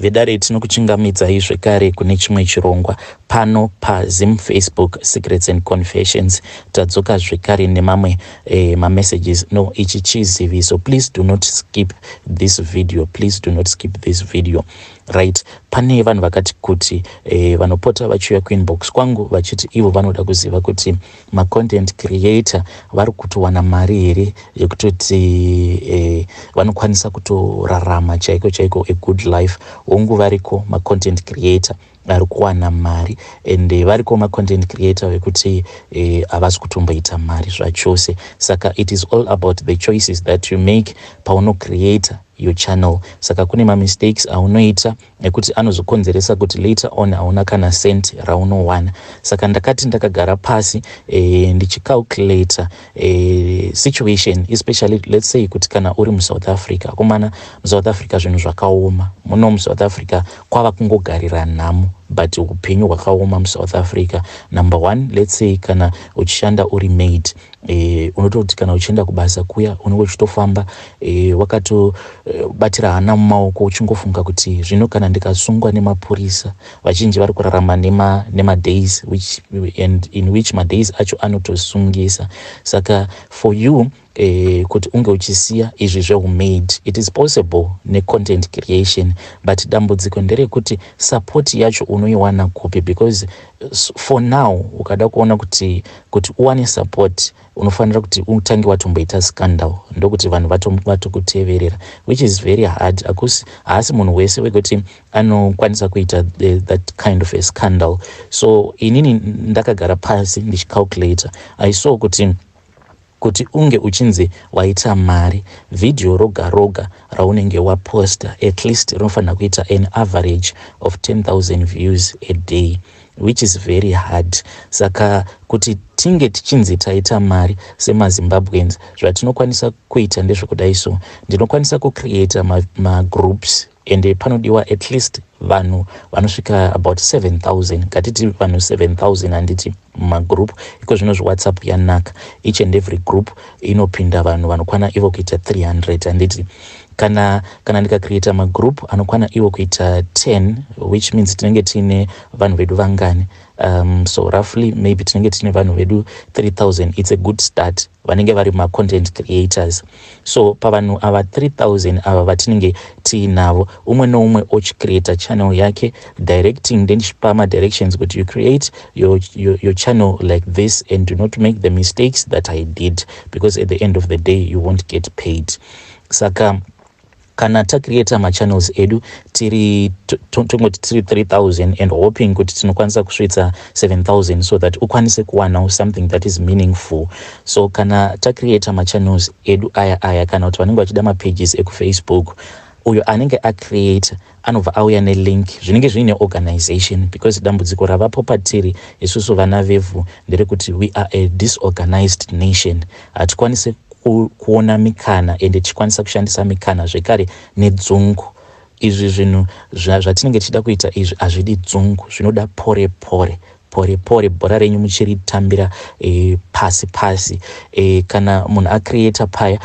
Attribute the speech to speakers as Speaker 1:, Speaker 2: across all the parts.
Speaker 1: Vedare, tinokuchingamidzai zvekare kune chimwe chirongwa pano paZim Facebook Secrets and Confessions. Tadzoka zvekare nemamwe mamessages. No, ichi chiziviso. Please do not skip this video. Please do not skip this video. Right, pane vanhu vakati kuti vanopota vachiuya kuinbox kwangu vachiti ivo vanoda kuziva kuti macontent creator vari kutowana mari here yekutoti vanokwanisa kutorarama chaiko chaiko, a good life. Hongu, variko macontent creator ari kuwana mari, and variko macontent creator vekuti havasi kutomboita mari zvachose. Saka it is all about the choices that you make paunocreata your channel. Saka kune mamistakes aunoita ekuti anozokonzeresa kuti later on hauna kana cent raunowana. Saka ndakati ndakagara pasi ndichicalculata situation, especially, let's say kuti kana uri muSouth Africa. Komana, muSouth Africa zvinhu zvakaoma. Muno muSouth Africa kwava kungogarira nhamo, but upenyu hwakaoma muSouth Africa. Number one, let's say kana uchishanda uri maid, unototi kana uchienda kubasa kuya unenge uchitofamba wakatobatira hana mumaoko, uchingofunga kuti zvino kana ndikasungwa nemapurisa. Vazhinji vari kurarama nemadays which, and in which madays acho anotosungisa. Saka for you kuti unge uchisiya izvi zveumaid, it is possible necontent creation, but dambudziko nderekuti support yacho unoiwana kupi? Because for now ukada kuona kuti uwane support, unofanira kuti utange watomboita scandal, ndokuti vanhu vatokuteverera, which is very hard. Akusi, haasi munhu wese wekuti anokwanisa kuita that kind of a scandal. So inini ndakagara pasi ndichicalculata, I saw kuti unge uchinzi waita mari, vhidhiyo roga roga raunenge waposta at least rinofanira kuita an average of 10,000 views a day, which is very hard. Saka kuti tinge tichinzi taita mari semaZimbabweans, zvatinokwanisa kuita ndezvekudai. So ndinokwanisa kucreata magroups ma ende panodiwa at least vanhu vanosvika about 7000. Ngatiti vanhu 7000, handiti? Mumagroup iko zvino zveWhatsApp yanaka, each and every group inopinda vanhu vanokwana ivo kuita 300, handiti? Kana ndikacreata magroup anokwana ivo kuita 10, which means tinenge tiine vanhu vedu vangani? So roughly maybe tinenge tiine vanhu vedu 3000. It's a good start, vanenge vari macontent creators. So pavanhu ava 3000 ava vatinenge tiinavo, umwe noumwe ochicreata channel yake, directing, ndendichipa madirections kuti you create your channel like this and do not make the mistakes that I did, because at the end of the day you won't get paid. Saka kana tacreata machannels edu tiri, tongoti tiri 3000 and hoping kuti tinokwanisa kusvitsa 7000 so that ukwanise kuwanawo something that is meaningful. So kana tacreata machannels edu aya aya, kana kuti vanenge vachida mapages ekuFacebook, uyo anenge acreata anobva auya nelink, zvinenge zviine organization, because dambudziko ravapo patiri isusu vana vevhu nderekuti we are a disorganized nation. Hatikwanisi kuona mikana, ende tichikwanisa kushandisa mikana zvekare nedzungu. Izvi zvinhu zvatinenge tichida kuita izvi hazvidi dzungu, zvinoda pore pore, pore pore, bhora renyu muchiritambira pasi pasi. Kana munhu acreata paya,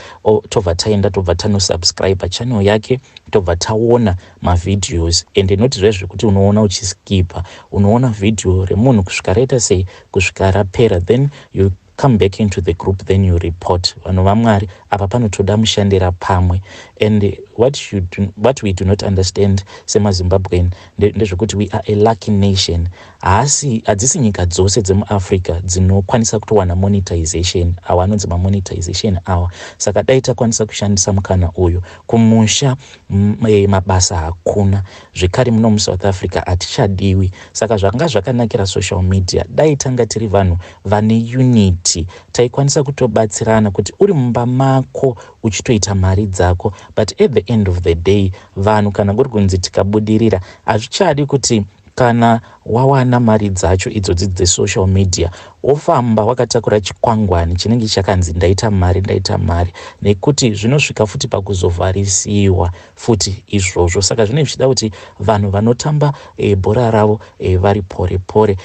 Speaker 1: tobva taenda, tobva tanosubscribe channel yake, tobva taona mavideos. Ende noti zve zvekuti unoona uchiskipa, unoona vhidhiyo remunhu kusvika raita sei, kusvika rapera, then you come back into the group, then you report. Vanhu vaMwari, apa panotoda mushandira pamwe. And what we do not understand semaZimbabwean ndezvekuti we are a lucky nation. Haasi, hadzisi nyika dzose dzemuAfrica dzinokwanisa kutowana monetization, awa anonzi mamonetization awa. Saka dai takwanisa kushandisa mukana uyu. Kumusha mabasa hakuna zvekare. Muno muSouth Africa hatichadiwi. Saka zvanga zvakanakira social media, dai tanga tiri vanhu vane unity, taikwanisa kutobatsirana kuti uri mumba mako uchitoita mari dzako. But at the end of the day, vanhu, kana kuri kunzi tikabudirira, hazvichadi kuti Kana wawana mari dzacho idzodzi dzesocial media, wofamba wakatakura chikwangwani chinenge chakanzi "Ndaita mari, ndaita mari", nekuti zvinosvika futi pakuzovharisiwa futi izvozvo. Saka zvinenge zvichida kuti vanhu vanotamba bhora ravo vari pore pore,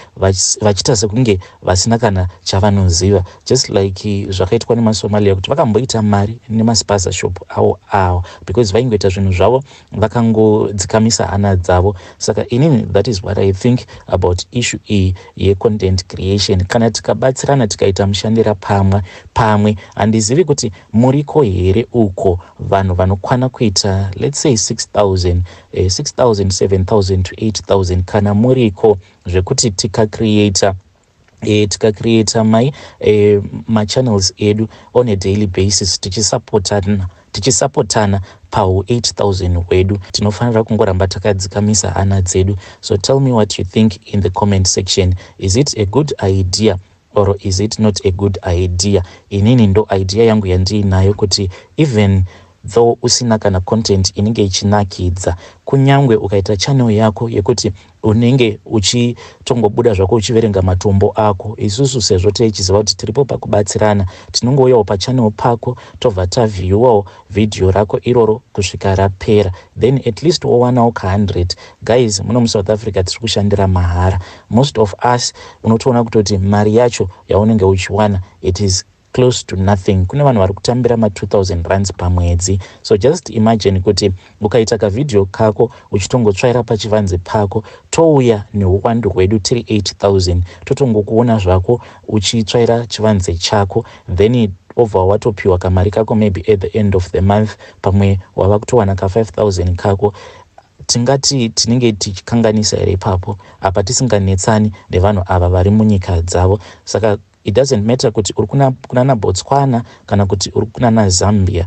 Speaker 1: vachiita sekunge vasina kana chavanoziva, just like zvakaitwa nemaSomalia, kuti vakamboita mari nemaspaza shop avo avo, because vaingoita zvinhu zvavo vakangodzikamisa hana dzavo. Saka inini, that is what I think about issue iyi yecontent creation. Kana tikabatsirana, tikaita mushandira pamwe pamwe, handizivi kuti muriko here uko vanhu vanokwana kuita, let's say, 6000, 6000, 7000 to 8000. Kana muriko zvekuti tikacreata tikacreata machannels edu on a daily basis, tichisapotana pau 8000 hwedu, tinofanira kungoramba takadzikamisa hana dzedu. So tell me what you think in the comment section. Is it a good idea or is it not a good idea? Inini ndo idea yangu yandiinayo, kuti even though usina kana content inenge ichinakidza, kunyange ukaita channel yako yekuti unenge uchitongobuda zvako uchiverenga matombo ako, isusu sezvo tichiziva kuti tiripo pakubatsirana, tinongouyawo pachannel pako, tobva taviewawo vhidhiyo rako iroro kusvika rapera, then at least wowanawo ka100. Guys, muno muSouth Africa tiri kushandira mahara, most of us. Unotoona kutoti mari yacho yaunenge uchiwana, it is close to nothing. Kune vanhu vari kutambira ma2000 rands pamwedzi. So just imagine kuti ukaita kavhidhiyo kako uchitongotsvaira pachivanze pako, touya neuwandu hwedu tiri 8000, totongokuona zvako uchitsvaira chivanze chako, then obva watopiwa kamari kako. Maybe at the end of the month pamwe wava kutowana ka5000 kako. Tingati tinenge tichikanganisa here ipapo apa, tisinganetsani nevanhu ava vari munyika dzavo? Saka it doesn't matter kuti uri kunana Botswana kana kuti uri kunana Zambia,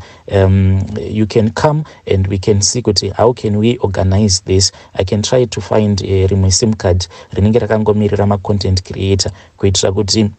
Speaker 1: you can come and we can see kuti how can we organize this. I can try to find rimwe sim card rinenge rakangomirira macontent creator, kuitira kuti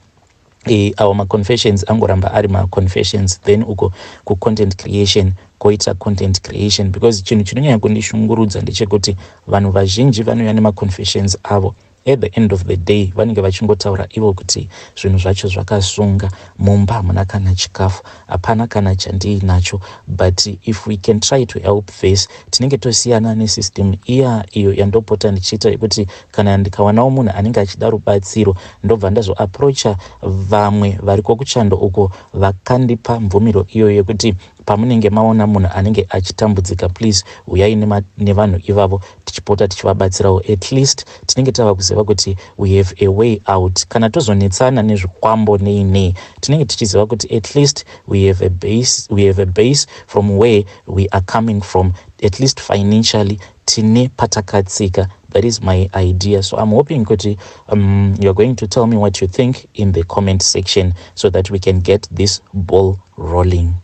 Speaker 1: awo maconfessions angoramba ari maconfessions, then uko kucontent creation koita content creation, because chinhu chinonyanya kundishungurudza ndechekuti vanhu vazhinji vanouya nemaconfessions avo, at the end of the day vanenge vachingotaura ivo kuti zvinhu zvacho zvakasunga, mumba hamuna kana chikafu, hapana kana chandiinacho. But if we can try to help this, tinenge tosiyana nesystem iya iyo yandopota ndichiita, yekuti kana ndikawanawo munhu anenge achida rubatsiro, ndobva ndazoapproacha vamwe variko kuchando uko vakandipa mvumiro iyoyo yekuti pamunenge maona munhu anenge achitambudzika, please uyai nevanhu ivavo, tichipota tichivabatsirawo. At least tinenge tava kuziva kuti we have a way out. Kana tozonetsana nezvikwambo nei nei, tinenge tichiziva kuti at least we have a base, we have a base from where we are coming from. At least financially tine patakatsika. That is my idea. So I'm hoping kuti you're going to tell me what you think in the comment section so that we can get this ball rolling.